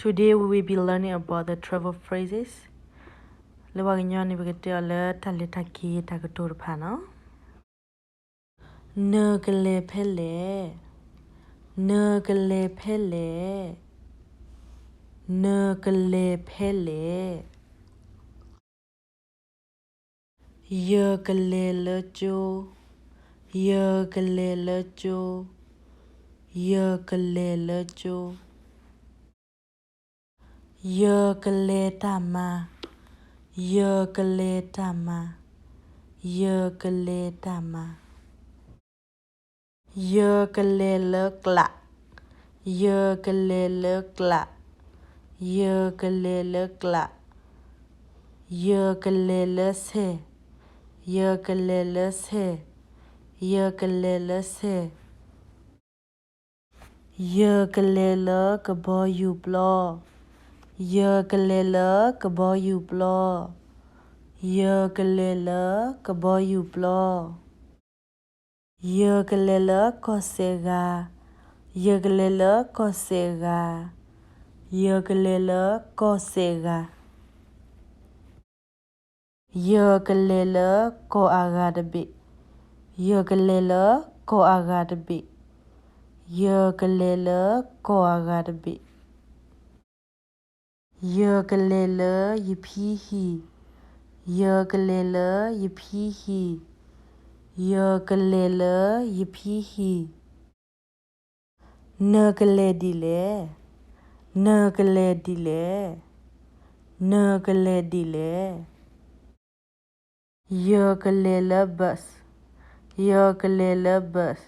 Today we will be learning about the travel phrases. လၢပှၤကညီန့ၣ် ပကတဲအီၤလၢတၢ်လဲၤတၢ်က့ၤတၢ်ကတိၤတဖၣ်န့ၣ်. နကလဲၤဖဲလဲၣ်. နကလဲၤဖဲလဲၣ်. နကလဲၤဖဲလဲၣ်. ယကလဲၤလၢကၠိ. ယကလဲၤလၢကၠိ. ယကလဲၤလၢကၠိ. ယကလဲၤတၢ်မၤ. ယကလဲၤတၢ်မၤ. ယကလဲၤတၢ်မၤ. ယကလဲၤလၢကျး. ယကလဲၤလၢကျး. ယကလဲၤလၢကျး. ယကလဲၤလၢဆဲး. ယကလဲၤလၢဆဲး. ယကလဲၤလၢဆဲး. ယကလဲၤလၢကဘီယူၤပျီ. ယကလဲၤလၢကဘီယူၤပျီ. ယကလဲၤလၢကဘီယူၤပျီ. ယကလဲၤလၢကီၢ်စဲၣ်ဂၤ. ယကလဲၤလၢကီၢ်စဲၣ်ဂၤ. ယကလဲၤလၢကီၢ်စဲၣ်ဂၤ. ယကလဲၤလၢကီၢ်အဂၤတဘ့ၣ်. ယကလဲၤလၢကီၢ်အဂၤတဘ့ၣ်. ယကလဲၤလၢကီၢ်အဂၤတဘ့ၣ်. ယကလဲၤလၢယဖံဟံၣ်. ယကလဲၤလၢယဖံဟံၣ်. ယကလဲၤလၢယဖံဟံၣ်. နကလဲၤဒ်လဲၣ်. နကလဲၤဒ်လဲၣ်. နကလဲၤဒ်လဲၣ်. ယကလဲၤလၢ bus. ယကလဲၤလၢ bus.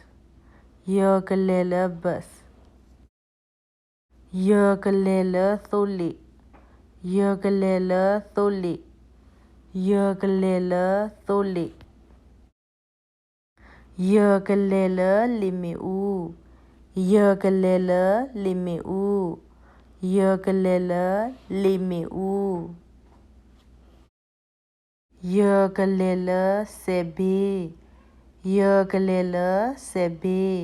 ယကလဲၤလၢ bus. ယကလဲၤလၢသိလ့ၣ်. ယကလဲၤလၢသိလ့ၣ်. ယကလဲၤလၢသိလ့ၣ်. ယကလဲၤလၢလ့ၣ်မ့ၣ်အူ. ယကလဲၤလၢလ့ၣ်မ့ၣ်အူ. ယကလဲၤလၢလ့ၣ်မ့ၣ်အူ. ယကလဲၤလၢစဲးဘ့ၣ်. ယကလဲၤလၢစဲးဘ့ၣ်.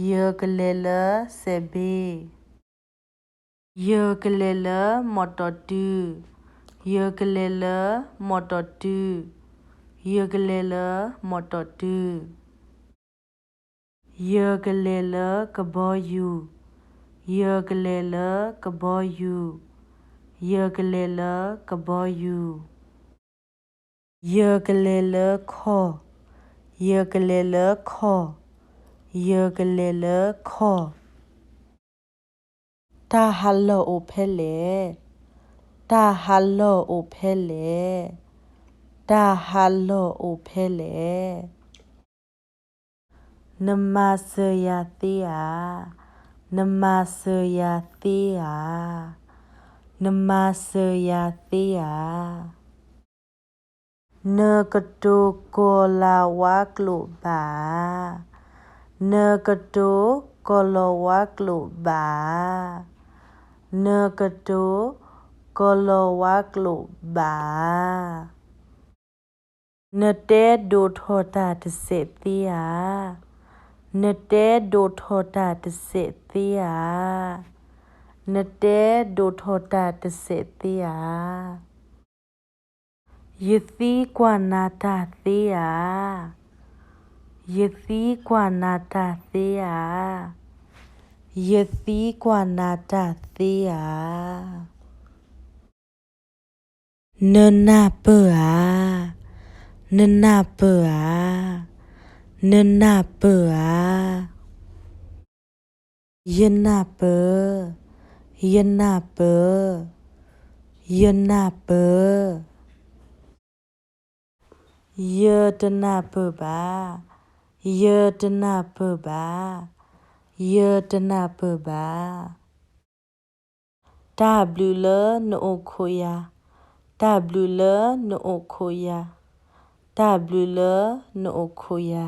ယကလဲၤလၢစဲးဘ့ၣ်. ယကလဲၤလၢမီၣ်တီၣ်တု. ယကလဲၤလၢမီၣ်တီၣ်တု. ယကလဲၤလၢမီၣ်တီၣ်တု. ယကလဲၤလၢကဘီယူၤ. ယကလဲၤလၢကဘီယူၤ. ယကလဲၤလၢကဘီယူၤ. ယကလဲၤလၢခီၣ်. ယကလဲၤလၢခီၣ်. ယကလဲၤလၢခီၣ်. တၢ်ဟးလီၢ်အိၣ်ဖဲလဲၣ်. တၢ်ဟးလီၢ်အိၣ်ဖဲလဲၣ်. တၢ်ဟးလီၢ်အိၣ်ဖဲလဲၣ်. နမၤစၢၤယၤသ့ဧါ. နမၤစၢၤယၤသ့ဧါ. နမၤစၢၤယၤသ့ဧါ. နကတိၤကီၤလၤဝါကျိာ်ဘၣ်ဧါ. နကတိၤကီၤလၤဝါကျိာ်ဘၣ်ဧါ. နကတိၤကီၤလၤဝါကျိာ်ဘၣ်ဧါ. နတဲဒိၣ်ထီၣ်တၢ်တစဲးသ့ဧါ. နတဲဒိၣ်ထီၣ်တၢ်တစဲးသ့ဧါ. နတဲဒိၣ်ထီၣ်တၢ်တစဲးသ့ဧါ. ယသံကွၢ်နၤတၢ်သ့ဧါ. ယသံကွၢ်နၤတၢ်သ့ဧါ. ယသံကွၢ်နၤတၢ်သ့ဧါ. နနၢ်ပၢၢ်ဧါ. နနၢ်ပၢၢ်ဧါ. နနၢ်ပၢၢ်ဧါ. ယနၢ်ပၢၢ်. ယနၢ်ပၢၢ်. ယနၢ်ပၢၢ်. ယတနၢ်ပၢၢ်ဘၣ်. ယတနၢ်ပၢၢ်ဘၣ်. ယတနၢ်ပၢၢ်ဘၣ်. တၢ်ဘျုးလၢနအိၣ်ခိးယၤ. တၢ်ဘျုးလၢနအိၣ်ခိးယၤ. တၢ်ဘျုးလၢနအိၣ်ခိးယၤ.